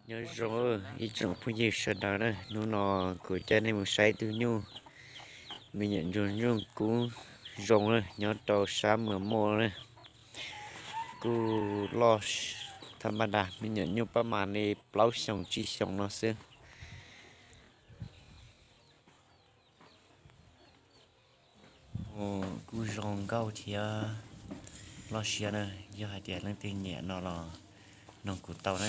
Nyob zoo ib tsoom phooj ywg sawv daws na, hnub no kuv coj nej mus saib ib tug nyuj me nyuam ntsuag ntsuag kub zoo na, nyob rau sab Mas Muaj na. Kuj loj thaj ma das, me nyuam nyuj pab mas li plaub xyoos tsib xyoos no xwb. Kuj zoo nkauj thiab loj siab na, yog hais tias leej twg nyiam no los noog kuv tau na.